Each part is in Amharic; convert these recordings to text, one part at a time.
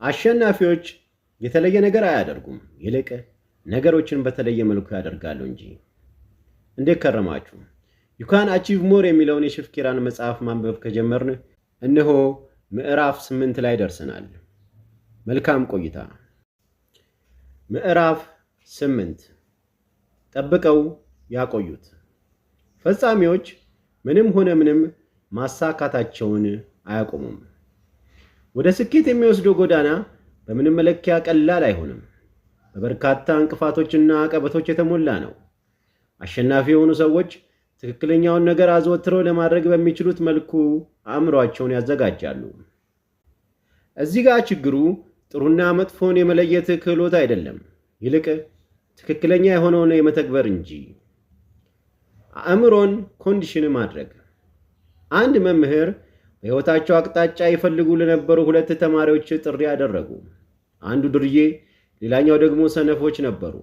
አሸናፊዎች የተለየ ነገር አያደርጉም፣ ይልቅ ነገሮችን በተለየ መልኩ ያደርጋሉ እንጂ። እንዴት ከረማችሁ? You Can Achieve More የሚለውን የሽፍኪራን መጽሐፍ ማንበብ ከጀመርን እነሆ ምዕራፍ 8 ላይ ደርሰናል። መልካም ቆይታ። ምዕራፍ 8፣ ጠብቀው ያቆዩት። ፈጻሚዎች ምንም ሆነ ምንም ማሳካታቸውን አያቆሙም። ወደ ስኬት የሚወስደው ጎዳና በምንም መለኪያ ቀላል አይሆንም። በበርካታ እንቅፋቶችና አቀበቶች የተሞላ ነው። አሸናፊ የሆኑ ሰዎች ትክክለኛውን ነገር አዘወትረው ለማድረግ በሚችሉት መልኩ አእምሯቸውን ያዘጋጃሉ። እዚህ ጋር ችግሩ ጥሩና መጥፎን የመለየት ክህሎት አይደለም፣ ይልቅ ትክክለኛ የሆነውን የመተግበር እንጂ። አእምሮን condition ማድረግ። አንድ መምህር በሕይወታቸው አቅጣጫ ይፈልጉ ለነበሩ ሁለት ተማሪዎች ጥሪ አደረጉ። አንዱ ዱርዬ፣ ሌላኛው ደግሞ ሰነፎች ነበሩ።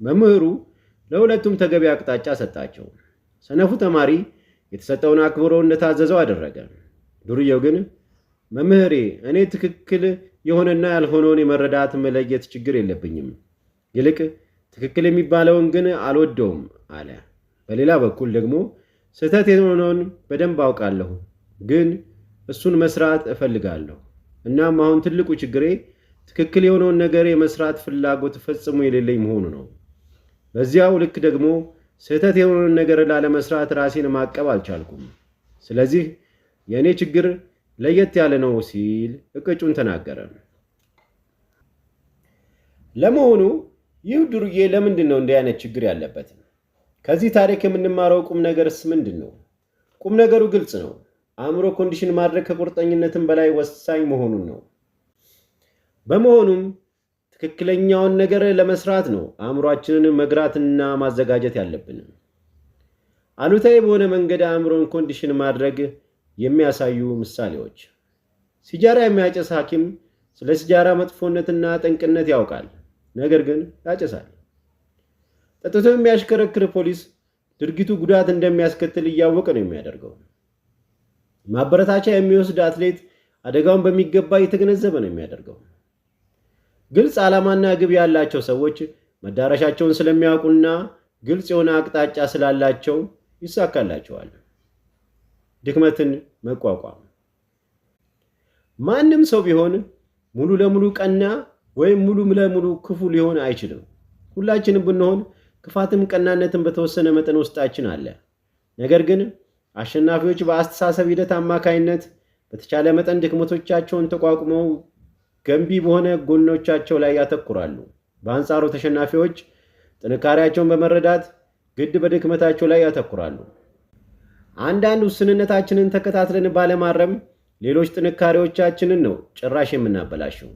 መምህሩ ለሁለቱም ተገቢ አቅጣጫ ሰጣቸው። ሰነፉ ተማሪ የተሰጠውን አክብሮ እንደታዘዘው አደረገ። ዱርዬው ግን "መምህሬ፣ እኔ ትክክል የሆነና ያልሆነውን የመረዳት መለየት ችግር የለብኝም፣ ይልቅ ትክክል የሚባለውን ግን አልወደውም" አለ። በሌላ በኩል ደግሞ "ስህተት የሆነውን በደንብ አውቃለሁ፣ ግን እሱን መስራት እፈልጋለሁ። እናም አሁን ትልቁ ችግሬ ትክክል የሆነውን ነገር የመስራት ፍላጎት ፈጽሞ የሌለኝ መሆኑ ነው። በዚያው ልክ ደግሞ ስህተት የሆነውን ነገር ላለመስራት ራሴን ማቀብ አልቻልኩም። ስለዚህ የእኔ ችግር ለየት ያለ ነው" ሲል እቅጩን ተናገረ። ለመሆኑ ይህ ዱርዬ ለምንድን ነው እንዲህ አይነት ችግር ያለበት? ከዚህ ታሪክ የምንማረው ቁም ነገርስ ምንድን ነው? ቁም ነገሩ ግልጽ ነው። አእምሮ condition ማድረግ ከቁርጠኝነትም በላይ ወሳኝ መሆኑን ነው። በመሆኑም ትክክለኛውን ነገር ለመስራት ነው አእምሯችንን መግራትና ማዘጋጀት ያለብን። አሉታዊ በሆነ መንገድ አእምሮን condition ማድረግ የሚያሳዩ ምሳሌዎች። ሲጃራ የሚያጨስ ሐኪም ስለ ሲጃራ መጥፎነትና ጠንቅነት ያውቃል፣ ነገር ግን ያጨሳል። ጠጥቶ የሚያሽከረክር ፖሊስ ድርጊቱ ጉዳት እንደሚያስከትል እያወቀ ነው የሚያደርገው። ማበረታቻ የሚወስድ አትሌት አደጋውን በሚገባ እየተገነዘበ ነው የሚያደርገው። ግልጽ ዓላማና ግብ ያላቸው ሰዎች መዳረሻቸውን ስለሚያውቁና ግልጽ የሆነ አቅጣጫ ስላላቸው ይሳካላቸዋል። ድክመትን መቋቋም። ማንም ሰው ቢሆን ሙሉ ለሙሉ ቀና ወይም ሙሉ ለሙሉ ክፉ ሊሆን አይችልም። ሁላችንም ብንሆን ክፋትም ቀናነትም በተወሰነ መጠን ውስጣችን አለ። ነገር ግን አሸናፊዎች በአስተሳሰብ ሂደት አማካይነት በተቻለ መጠን ድክመቶቻቸውን ተቋቁመው ገንቢ በሆነ ጎኖቻቸው ላይ ያተኩራሉ። በአንጻሩ ተሸናፊዎች ጥንካሬያቸውን በመረዳት ግድ በድክመታቸው ላይ ያተኩራሉ። አንዳንድ ውስንነታችንን ተከታትለን ባለማረም ሌሎች ጥንካሬዎቻችንን ነው ጭራሽ የምናበላሸው።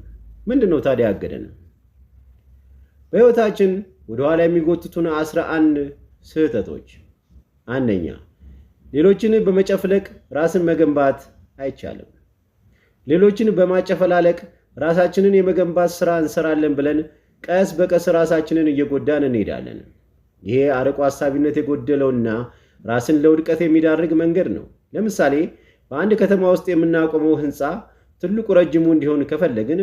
ምንድን ነው ታዲያ ያገደን? በሕይወታችን ወደኋላ የሚጎትቱን 11 ስህተቶች። አንደኛ፣ ሌሎችን በመጨፍለቅ ራስን መገንባት አይቻልም። ሌሎችን በማጨፈላለቅ ራሳችንን የመገንባት ስራ እንሰራለን ብለን ቀስ በቀስ ራሳችንን እየጎዳን እንሄዳለን። ይሄ አርቆ አሳቢነት የጎደለውና ራስን ለውድቀት የሚዳርግ መንገድ ነው። ለምሳሌ በአንድ ከተማ ውስጥ የምናቆመው ህንፃ ትልቁ ረጅሙ እንዲሆን ከፈለግን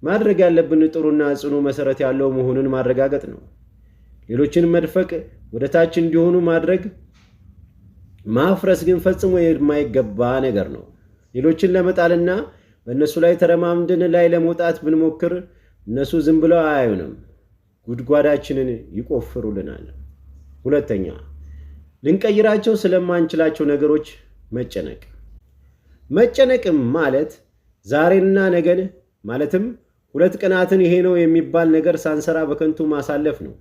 ማድረግ ያለብን ጥሩና ጽኑ መሰረት ያለው መሆኑን ማረጋገጥ ነው። ሌሎችን መድፈቅ፣ ወደ ታች እንዲሆኑ ማድረግ፣ ማፍረስ ግን ፈጽሞ የማይገባ ነገር ነው። ሌሎችን ለመጣልና በእነሱ ላይ ተረማምደን ላይ ለመውጣት ብንሞክር እነሱ ዝም ብለው አያዩንም፣ ጉድጓዳችንን ይቆፍሩልናል። ሁለተኛ፣ ልንቀይራቸው ስለማንችላቸው ነገሮች መጨነቅ። መጨነቅም ማለት ዛሬንና ነገን ማለትም 2 ቀናትን ይሄ ነው የሚባል ነገር ሳንሰራ በከንቱ ማሳለፍ ነው።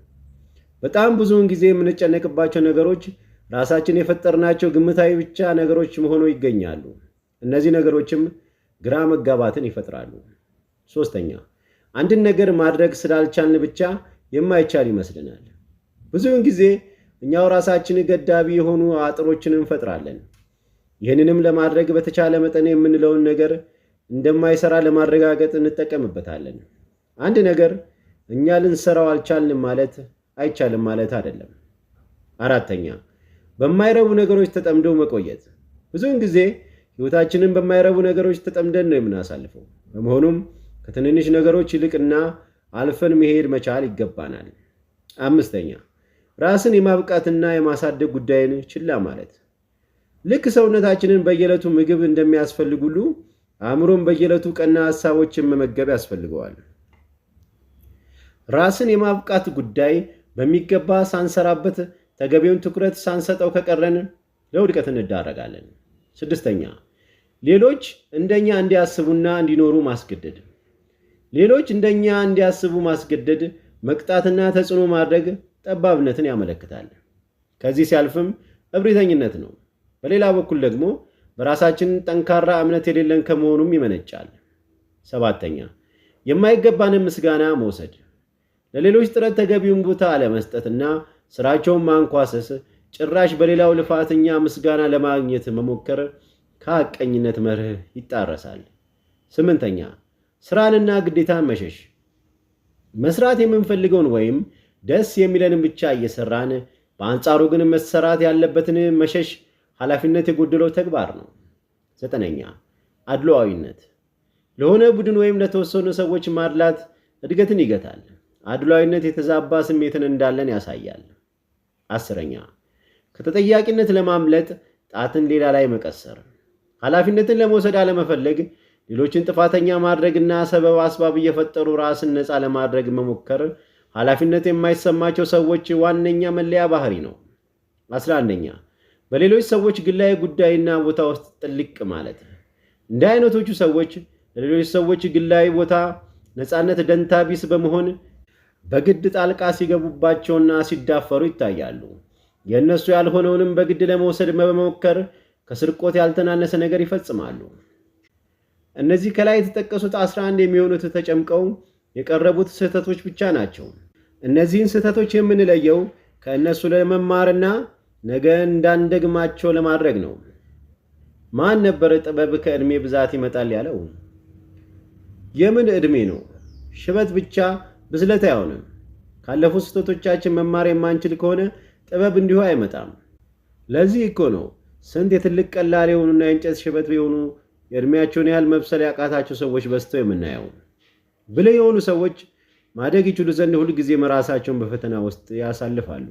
በጣም ብዙውን ጊዜ የምንጨነቅባቸው ነገሮች ራሳችን የፈጠርናቸው ግምታዊ ብቻ ነገሮች ሆነው ይገኛሉ። እነዚህ ነገሮችም ግራ መጋባትን ይፈጥራሉ። ሶስተኛ፣ አንድን ነገር ማድረግ ስላልቻልን ብቻ የማይቻል ይመስልናል። ብዙውን ጊዜ እኛው ራሳችን ገዳቢ የሆኑ አጥሮችን እንፈጥራለን። ይህንንም ለማድረግ በተቻለ መጠን የምንለውን ነገር እንደማይሰራ ለማረጋገጥ እንጠቀምበታለን። አንድ ነገር እኛ ልንሰራው አልቻልንም ማለት አይቻልም ማለት አይደለም። አራተኛ፣ በማይረቡ ነገሮች ተጠምዶ መቆየት። ብዙውን ጊዜ ሕይወታችንን በማይረቡ ነገሮች ተጠምደን ነው የምናሳልፈው። በመሆኑም ከትንንሽ ነገሮች ይልቅና አልፈን መሄድ መቻል ይገባናል። አምስተኛ፣ ራስን የማብቃትና የማሳደግ ጉዳይን ችላ ማለት። ልክ ሰውነታችንን በየዕለቱ ምግብ እንደሚያስፈልግ ሁሉ አእምሮን በየዕለቱ ቀና ሀሳቦችን መመገብ ያስፈልገዋል። ራስን የማብቃት ጉዳይ በሚገባ ሳንሰራበት፣ ተገቢውን ትኩረት ሳንሰጠው ከቀረን ለውድቀት እንዳረጋለን። ስድስተኛ፣ ሌሎች እንደኛ እንዲያስቡና እንዲኖሩ ማስገደድ። ሌሎች እንደኛ እንዲያስቡ ማስገደድ፣ መቅጣትና ተጽዕኖ ማድረግ ጠባብነትን ያመለክታል። ከዚህ ሲያልፍም እብሪተኝነት ነው። በሌላ በኩል ደግሞ በራሳችን ጠንካራ እምነት የሌለን ከመሆኑም ይመነጫል። ሰባተኛ፣ የማይገባንን ምስጋና መውሰድ። ለሌሎች ጥረት ተገቢውን ቦታ አለመስጠትና ስራቸውን ማንኳሰስ፣ ጭራሽ በሌላው ልፋተኛ ምስጋና ለማግኘት መሞከር ከሐቀኝነት መርህ ይጣረሳል። ስምንተኛ፣ ስራንና ግዴታን መሸሽ። መስራት የምንፈልገውን ወይም ደስ የሚለንን ብቻ እየሰራን በአንጻሩ ግን መሰራት ያለበትን መሸሽ ኃላፊነት የጎደለው ተግባር ነው። ዘጠነኛ፣ አድሏዊነት። ለሆነ ቡድን ወይም ለተወሰኑ ሰዎች ማድላት እድገትን ይገታል። አድሏዊነት የተዛባ ስሜትን እንዳለን ያሳያል። 10ኛ፣ ከተጠያቂነት ለማምለጥ ጣትን ሌላ ላይ መቀሰር። ኃላፊነትን ለመውሰድ አለመፈለግ፣ ሌሎችን ጥፋተኛ ማድረግና ሰበብ አስባብ እየፈጠሩ ራስን ነፃ ለማድረግ መሞከር ኃላፊነት የማይሰማቸው ሰዎች ዋነኛ መለያ ባህሪ ነው። 11ኛ፣ በሌሎች ሰዎች ግላዊ ጉዳይና ቦታ ውስጥ ጥልቅ ማለት። እንዲህ አይነቶቹ ሰዎች ለሌሎች ሰዎች ግላዊ ቦታ ነፃነት ደንታ ቢስ በመሆን በግድ ጣልቃ ሲገቡባቸውና ሲዳፈሩ ይታያሉ። የእነሱ ያልሆነውንም በግድ ለመውሰድ በመሞከር ከስርቆት ያልተናነሰ ነገር ይፈጽማሉ። እነዚህ ከላይ የተጠቀሱት 11 የሚሆኑት ተጨምቀው የቀረቡት ስህተቶች ብቻ ናቸው። እነዚህን ስህተቶች የምንለየው ከእነሱ ለመማርና ነገ እንዳንደግማቸው ለማድረግ ነው። ማን ነበር ጥበብ ከዕድሜ ብዛት ይመጣል ያለው? የምን ዕድሜ ነው? ሽበት ብቻ ብስለት አይሆንም። ካለፉት ስህተቶቻችን መማር የማንችል ከሆነ ጥበብ እንዲሁ አይመጣም። ለዚህ እኮ ነው ስንት የትልቅ ቀላል የሆኑና የእንጨት ሽበት የሆኑ የዕድሜያቸውን ያህል መብሰል ያቃታቸው ሰዎች በዝተው የምናየው። ብልህ የሆኑ ሰዎች ማደግ ይችሉ ዘንድ ሁልጊዜም ራሳቸውን በፈተና ውስጥ ያሳልፋሉ።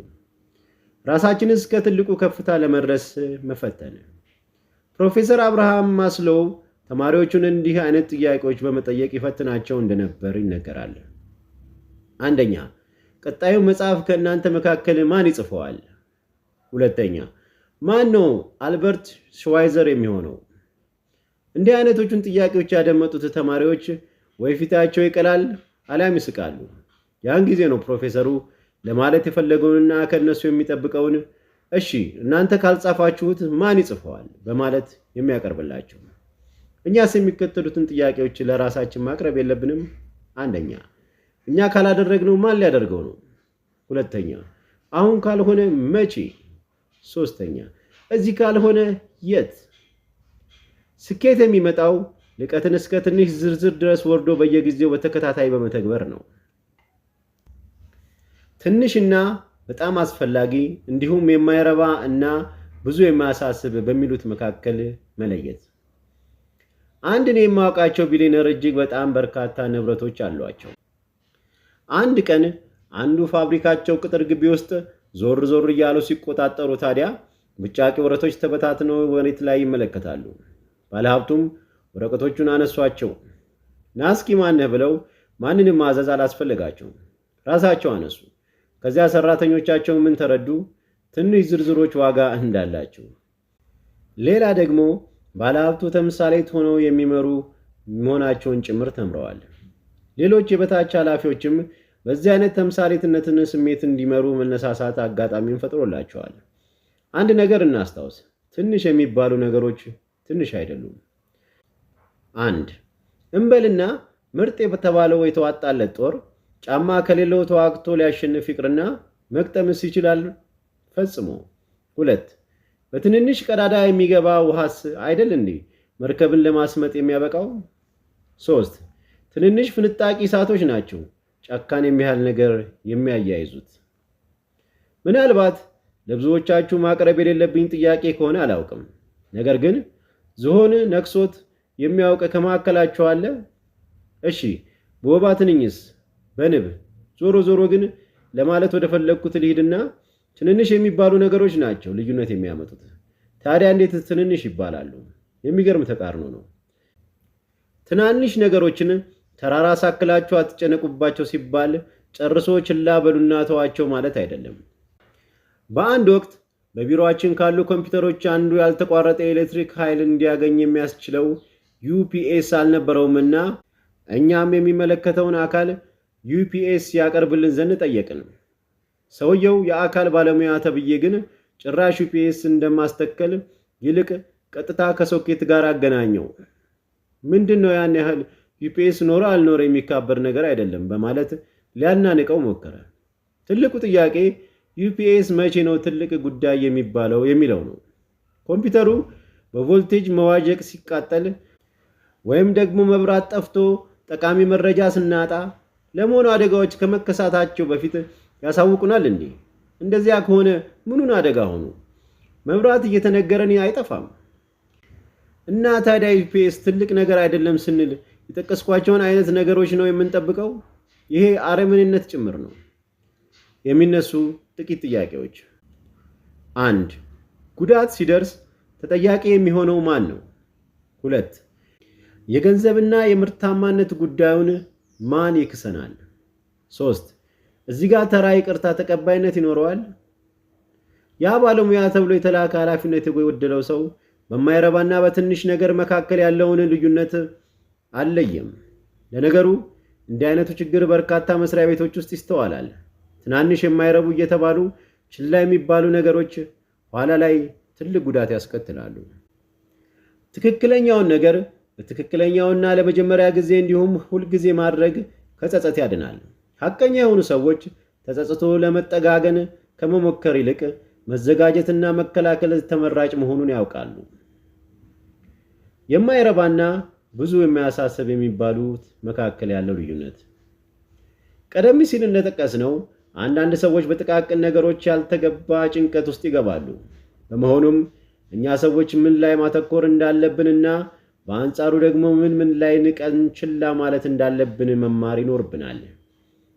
ራሳችንን እስከ ትልቁ ከፍታ ለመድረስ መፈተን። ፕሮፌሰር አብርሃም ማስሎው ተማሪዎቹን እንዲህ አይነት ጥያቄዎች በመጠየቅ ይፈትናቸው እንደነበር ይነገራል። አንደኛ፣ ቀጣዩ መጽሐፍ ከእናንተ መካከል ማን ይጽፈዋል? ሁለተኛ፣ ማን ነው አልበርት ሽዋይዘር የሚሆነው? እንዲህ አይነቶቹን ጥያቄዎች ያደመጡት ተማሪዎች ወይ ፊታቸው ይቀላል አሊያም ይስቃሉ። ያን ጊዜ ነው ፕሮፌሰሩ ለማለት የፈለገውንና ከእነሱ የሚጠብቀውን እሺ እናንተ ካልጻፋችሁት ማን ይጽፈዋል በማለት የሚያቀርብላቸው። እኛስ የሚከተሉትን ጥያቄዎች ለራሳችን ማቅረብ የለብንም? አንደኛ፣ እኛ ካላደረግነው ማን ሊያደርገው ነው? ሁለተኛ፣ አሁን ካልሆነ መቼ? ሶስተኛ፣ እዚህ ካልሆነ የት? ስኬት የሚመጣው ልቀትን እስከ ትንሽ ዝርዝር ድረስ ወርዶ በየጊዜው በተከታታይ በመተግበር ነው። ትንሽና በጣም አስፈላጊ እንዲሁም የማይረባ እና ብዙ የማያሳስብ በሚሉት መካከል መለየት። አንድ እኔ የማውቃቸው ቢሊዮነር እጅግ በጣም በርካታ ንብረቶች አሏቸው። አንድ ቀን አንዱ ፋብሪካቸው ቅጥር ግቢ ውስጥ ዞር ዞር እያሉ ሲቆጣጠሩ ታዲያ ብጫቂ ወረቀቶች ተበታትነው መሬት ላይ ይመለከታሉ። ባለሀብቱም ወረቀቶቹን አነሷቸው። ናስኪ ማነህ ብለው ማንንም ማዘዝ አላስፈለጋቸውም። ራሳቸው አነሱ። ከዚያ ሰራተኞቻቸው ምን ተረዱ? ትንሽ ዝርዝሮች ዋጋ እንዳላቸው። ሌላ ደግሞ ባለሀብቱ ተምሳሌት ሆነው የሚመሩ መሆናቸውን ጭምር ተምረዋል። ሌሎች የበታች ኃላፊዎችም በዚህ አይነት ተምሳሌትነትን ስሜት እንዲመሩ መነሳሳት አጋጣሚውን ፈጥሮላቸዋል። አንድ ነገር እናስታውስ፣ ትንሽ የሚባሉ ነገሮች ትንሽ አይደሉም። አንድ እንበልና ምርጥ የተባለው የተዋጣለት ጦር ጫማ ከሌለው ተዋግቶ ሊያሸንፍ ይቅርና መቅጠምስ ይችላል? ፈጽሞ። ሁለት፣ በትንንሽ ቀዳዳ የሚገባ ውሃስ አይደል እንዴ መርከብን ለማስመጥ የሚያበቃው? ሶስት፣ ትንንሽ ፍንጣቂ እሳቶች ናቸው ጫካን የሚያህል ነገር የሚያያይዙት። ምናልባት ለብዙዎቻችሁ ማቅረብ የሌለብኝ ጥያቄ ከሆነ አላውቅም። ነገር ግን ዝሆን ነክሶት የሚያውቅ ከመካከላችሁ አለ? እሺ በወባ ትንኝስ? በንብ? ዞሮ ዞሮ ግን ለማለት ወደ ፈለግኩት ልሂድና ትንንሽ የሚባሉ ነገሮች ናቸው ልዩነት የሚያመጡት። ታዲያ እንዴት ትንንሽ ይባላሉ? የሚገርም ተቃርኖ ነው። ትናንሽ ነገሮችን ተራራ አሳክላችሁ አትጨነቁባቸው ሲባል ጨርሶ ችላ በሉና ተዋቸው ማለት አይደለም። በአንድ ወቅት በቢሮአችን ካሉ ኮምፒውተሮች አንዱ ያልተቋረጠ የኤሌክትሪክ ኃይል እንዲያገኝ የሚያስችለው UPS አልነበረውምና እኛም የሚመለከተውን አካል UPS ያቀርብልን ዘንድ ጠየቅን። ሰውየው የአካል ባለሙያ ተብዬ ግን ጭራሽ UPS እንደማስተከል ይልቅ ቀጥታ ከሶኬት ጋር አገናኘው። ምንድን ነው ያን ያህል UPS ኖረ አልኖረ የሚካበድ ነገር አይደለም በማለት ሊያናንቀው ሞከረ። ትልቁ ጥያቄ UPS መቼ ነው ትልቅ ጉዳይ የሚባለው የሚለው ነው። ኮምፒውተሩ በቮልቴጅ መዋዠቅ ሲቃጠል ወይም ደግሞ መብራት ጠፍቶ ጠቃሚ መረጃ ስናጣ፣ ለመሆኑ አደጋዎች ከመከሰታቸው በፊት ያሳውቁናል እንዴ? እንደዚያ ከሆነ ምኑን አደጋ ሆኑ? መብራት እየተነገረን አይጠፋም። እና ታዲያ UPS ትልቅ ነገር አይደለም ስንል የጠቀስኳቸውን አይነት ነገሮች ነው የምንጠብቀው? ይሄ አረመኔነት ጭምር ነው። የሚነሱ ጥቂት ጥያቄዎች። አንድ፣ ጉዳት ሲደርስ ተጠያቂ የሚሆነው ማን ነው? ሁለት፣ የገንዘብና የምርታማነት ጉዳዩን ማን ይክሰናል? ሶስት፣ እዚህ ጋር ተራ ይቅርታ ተቀባይነት ይኖረዋል? ያ ባለሙያ ተብሎ የተላከ ኃላፊነት የጎደለው ሰው በማይረባና በትንሽ ነገር መካከል ያለውን ልዩነት አልለየም። ለነገሩ እንዲህ አይነቱ ችግር በርካታ መስሪያ ቤቶች ውስጥ ይስተዋላል። ትናንሽ የማይረቡ እየተባሉ ችላ የሚባሉ ነገሮች ኋላ ላይ ትልቅ ጉዳት ያስከትላሉ። ትክክለኛውን ነገር በትክክለኛውና ለመጀመሪያ ጊዜ እንዲሁም ሁልጊዜ ማድረግ ከጸጸት ያድናል። ሐቀኛ የሆኑ ሰዎች ተጸጽቶ ለመጠጋገን ከመሞከር ይልቅ መዘጋጀትና መከላከል ተመራጭ መሆኑን ያውቃሉ። የማይረባና ብዙ የማያሳስብ የሚባሉት መካከል ያለው ልዩነት። ቀደም ሲል እንደጠቀስነው አንዳንድ ሰዎች በጥቃቅን ነገሮች ያልተገባ ጭንቀት ውስጥ ይገባሉ። በመሆኑም እኛ ሰዎች ምን ላይ ማተኮር እንዳለብንና በአንጻሩ ደግሞ ምን ምን ላይ ንቀን ችላ ማለት እንዳለብን መማር ይኖርብናል።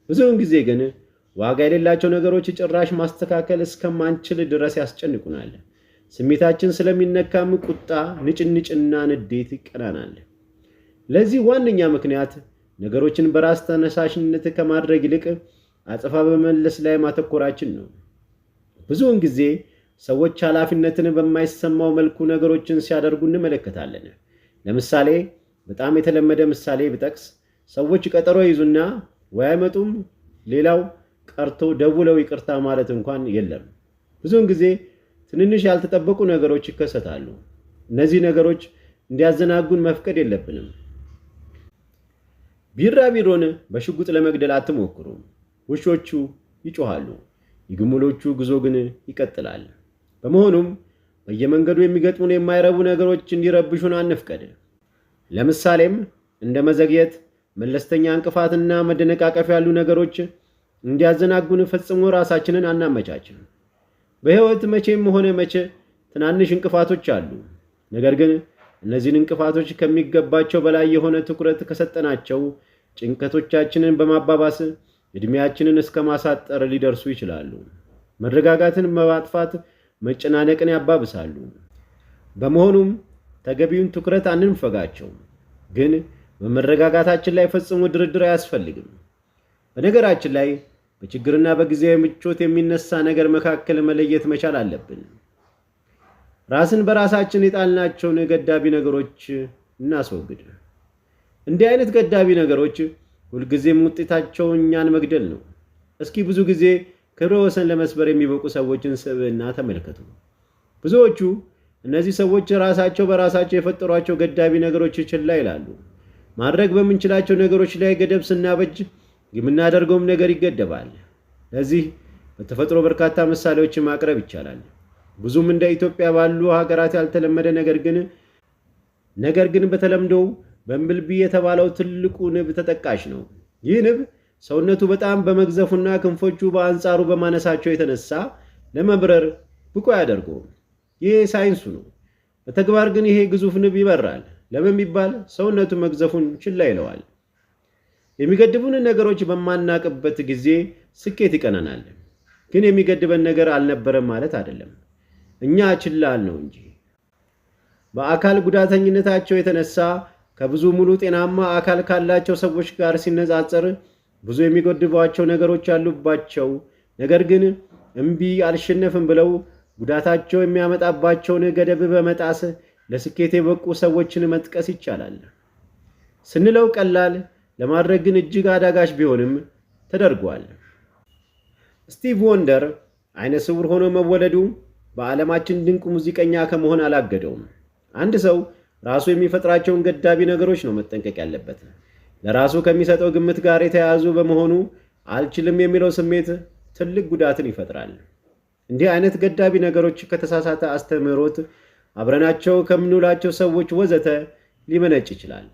ብዙውን ጊዜ ግን ዋጋ የሌላቸው ነገሮች ጭራሽ ማስተካከል እስከማንችል ድረስ ያስጨንቁናል። ስሜታችን ስለሚነካም ቁጣ፣ ንጭንጭና ንዴት ይቀናናል። ለዚህ ዋነኛ ምክንያት ነገሮችን በራስ ተነሳሽነት ከማድረግ ይልቅ አጸፋ በመመለስ ላይ ማተኮራችን ነው። ብዙውን ጊዜ ሰዎች ኃላፊነትን በማይሰማው መልኩ ነገሮችን ሲያደርጉ እንመለከታለን። ለምሳሌ በጣም የተለመደ ምሳሌ ብጠቅስ ሰዎች ቀጠሮ ይዙና ወይ አይመጡም፣ ሌላው ቀርቶ ደውለው ይቅርታ ማለት እንኳን የለም። ብዙውን ጊዜ ትንንሽ ያልተጠበቁ ነገሮች ይከሰታሉ። እነዚህ ነገሮች እንዲያዘናጉን መፍቀድ የለብንም። ቢራቢሮን በሽጉጥ ለመግደል አትሞክሩ። ውሾቹ ይጮሃሉ፣ የግመሎቹ ጉዞ ግን ይቀጥላል። በመሆኑም በየመንገዱ የሚገጥሙን የማይረቡ ነገሮች እንዲረብሹን አንፍቀድ። ለምሳሌም እንደ መዘግየት፣ መለስተኛ እንቅፋትና መደነቃቀፍ ያሉ ነገሮች እንዲያዘናጉን ፈጽሞ ራሳችንን አናመቻችም። በሕይወት መቼም ሆነ መቼ ትናንሽ እንቅፋቶች አሉ። ነገር ግን እነዚህን እንቅፋቶች ከሚገባቸው በላይ የሆነ ትኩረት ከሰጠናቸው ጭንቀቶቻችንን በማባባስ ዕድሜያችንን እስከ ማሳጠር ሊደርሱ ይችላሉ። መረጋጋትን በማጥፋት መጨናነቅን ያባብሳሉ። በመሆኑም ተገቢውን ትኩረት አንንፈጋቸው። ግን በመረጋጋታችን ላይ ፈጽሞ ድርድር አያስፈልግም። በነገራችን ላይ በችግርና በጊዜያዊ ምቾት የሚነሳ ነገር መካከል መለየት መቻል አለብን። ራስን በራሳችን የጣልናቸውን ገዳቢ ነገሮች እናስወግድ። እንዲህ አይነት ገዳቢ ነገሮች ሁልጊዜም ውጤታቸው እኛን መግደል ነው። እስኪ ብዙ ጊዜ ክብረ ወሰን ለመስበር የሚበቁ ሰዎችን ስብዕና ተመልከቱ። ብዙዎቹ እነዚህ ሰዎች ራሳቸው በራሳቸው የፈጠሯቸው ገዳቢ ነገሮች ችላ ይላሉ። ማድረግ በምንችላቸው ነገሮች ላይ ገደብ ስናበጅ የምናደርገውም ነገር ይገደባል። ለዚህ በተፈጥሮ በርካታ ምሳሌዎችን ማቅረብ ይቻላል። ብዙም እንደ ኢትዮጵያ ባሉ ሀገራት ያልተለመደ ነገር ግን በተለምዶው በምብልቢ የተባለው ትልቁ ንብ ተጠቃሽ ነው። ይህ ንብ ሰውነቱ በጣም በመግዘፉና ክንፎቹ በአንጻሩ በማነሳቸው የተነሳ ለመብረር ብቁ አያደርገውም። ይህ ሳይንሱ ነው። በተግባር ግን ይሄ ግዙፍ ንብ ይበራል። ለምን ቢባል ሰውነቱ መግዘፉን ችላ ይለዋል። የሚገድቡን ነገሮች በማናቅበት ጊዜ ስኬት ይቀናናል። ግን የሚገድበን ነገር አልነበረም ማለት አይደለም። እኛ ችላ አልነው እንጂ። በአካል ጉዳተኝነታቸው የተነሳ ከብዙ ሙሉ ጤናማ አካል ካላቸው ሰዎች ጋር ሲነጻጸር ብዙ የሚገድቧቸው ነገሮች ያሉባቸው፣ ነገር ግን እምቢ አልሸነፍም ብለው ጉዳታቸው የሚያመጣባቸውን ገደብ በመጣስ ለስኬት የበቁ ሰዎችን መጥቀስ ይቻላል። ስንለው ቀላል፣ ለማድረግ ግን እጅግ አዳጋች ቢሆንም ተደርጓል። ስቲቭ ወንደር አይነ ስውር ሆኖ መወለዱ በዓለማችን ድንቅ ሙዚቀኛ ከመሆን አላገደውም። አንድ ሰው ራሱ የሚፈጥራቸውን ገዳቢ ነገሮች ነው መጠንቀቅ ያለበት። ለራሱ ከሚሰጠው ግምት ጋር የተያያዙ በመሆኑ አልችልም የሚለው ስሜት ትልቅ ጉዳትን ይፈጥራል። እንዲህ አይነት ገዳቢ ነገሮች ከተሳሳተ አስተምህሮት፣ አብረናቸው ከምንውላቸው ሰዎች ወዘተ ሊመነጭ ይችላል።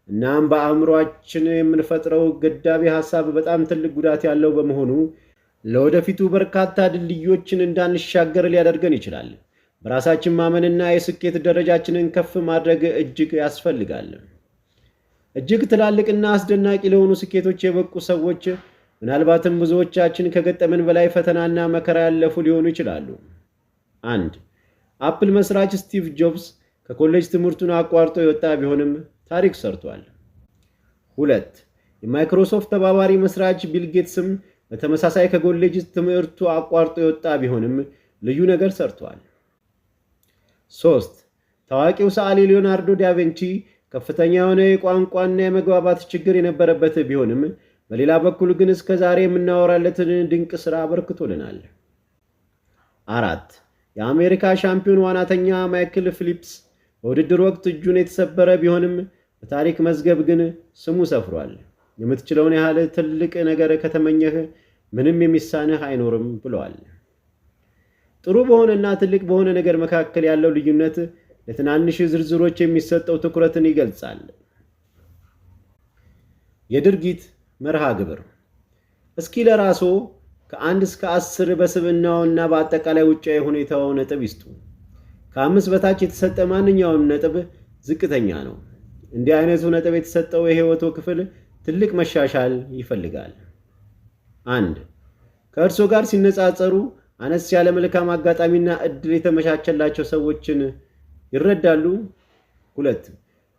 እናም በአእምሯችን የምንፈጥረው ገዳቢ ሐሳብ በጣም ትልቅ ጉዳት ያለው በመሆኑ ለወደፊቱ በርካታ ድልድዮችን እንዳንሻገር ሊያደርገን ይችላል። በራሳችን ማመንና የስኬት ደረጃችንን ከፍ ማድረግ እጅግ ያስፈልጋል። እጅግ ትላልቅና አስደናቂ ለሆኑ ስኬቶች የበቁ ሰዎች ምናልባትም ብዙዎቻችን ከገጠመን በላይ ፈተናና መከራ ያለፉ ሊሆኑ ይችላሉ። 1. አፕል መስራች ስቲቭ ጆብስ ከኮሌጅ ትምህርቱን አቋርጦ የወጣ ቢሆንም ታሪክ ሰርቷል። 2. የማይክሮሶፍት ተባባሪ መስራች ቢል ጌትስም በተመሳሳይ ከኮሌጅ ትምህርቱ አቋርጦ የወጣ ቢሆንም ልዩ ነገር ሰርቷል። 3. ታዋቂው ሰዓሊ ሊዮናርዶ ዳቪንቺ ከፍተኛ የሆነ የቋንቋና የመግባባት ችግር የነበረበት ቢሆንም በሌላ በኩል ግን እስከ ዛሬ የምናወራለትን ድንቅ ሥራ አበርክቶልናል። 4. የአሜሪካ ሻምፒዮን ዋናተኛ ማይክል ፊሊፕስ በውድድር ወቅት እጁን የተሰበረ ቢሆንም በታሪክ መዝገብ ግን ስሙ ሰፍሯል። የምትችለውን ያህል ትልቅ ነገር ከተመኘህ ምንም የሚሳንህ አይኖርም ብለዋል። ጥሩ በሆነና ትልቅ በሆነ ነገር መካከል ያለው ልዩነት ለትናንሽ ዝርዝሮች የሚሰጠው ትኩረትን ይገልጻል። የድርጊት መርሃ ግብር። እስኪ ለራስዎ ከ1 እስከ 10 በስብዕናውና በአጠቃላይ ውጫዊ ሁኔታው ነጥብ ይስጡ። ከ5 በታች የተሰጠ ማንኛውም ነጥብ ዝቅተኛ ነው። እንዲህ አይነቱ ነጥብ የተሰጠው የሕይወቶ ክፍል ትልቅ መሻሻል ይፈልጋል። 1. ከእርሶ ጋር ሲነጻጸሩ አነስ ያለ መልካም አጋጣሚና እድል የተመቻቸላቸው ሰዎችን ይረዳሉ? 2.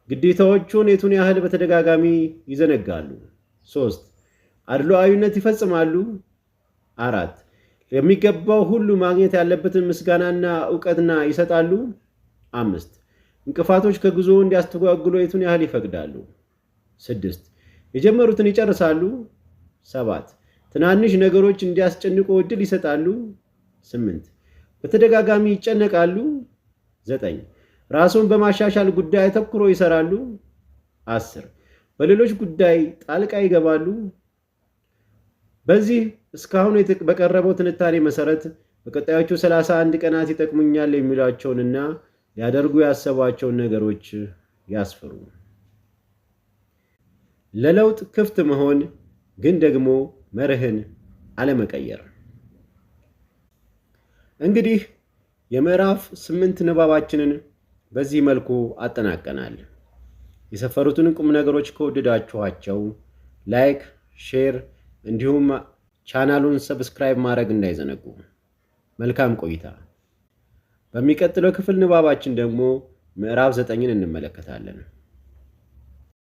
ግዴታዎቹን የቱን ያህል በተደጋጋሚ ይዘነጋሉ? 3. አድሏዊነት ይፈጽማሉ? 4. የሚገባው ሁሉ ማግኘት ያለበትን ምስጋናና እውቅና ይሰጣሉ? 5. እንቅፋቶች ከጉዞ እንዲያስተጓጉሉ የቱን ያህል ይፈቅዳሉ? 6. የጀመሩትን ይጨርሳሉ? 7. ትናንሽ ነገሮች እንዲያስጨንቁ እድል ይሰጣሉ? 8. በተደጋጋሚ ይጨነቃሉ? 9. ራስዎን በማሻሻል ጉዳይ አተኩሮ ይሰራሉ? 10. በሌሎች ጉዳይ ጣልቃ ይገባሉ? በዚህ እስካሁን በቀረበው ትንታኔ መሰረት በቀጣዮቹ 31 ቀናት ይጠቅሙኛል የሚሏቸውንና ሊያደርጉ ያሰቧቸውን ነገሮች ያስፍሩ። ለለውጥ ክፍት መሆን ግን ደግሞ መርህን አለመቀየር። እንግዲህ የምዕራፍ 8 ንባባችንን በዚህ መልኩ አጠናቀናል። የሰፈሩትን ቁም ነገሮች ከወደዳችኋቸው like፣ share እንዲሁም ቻናሉን subscribe ማድረግ እንዳይዘነጉ። መልካም ቆይታ። በሚቀጥለው ክፍል ንባባችን ደግሞ ምዕራፍ 9ን እንመለከታለን።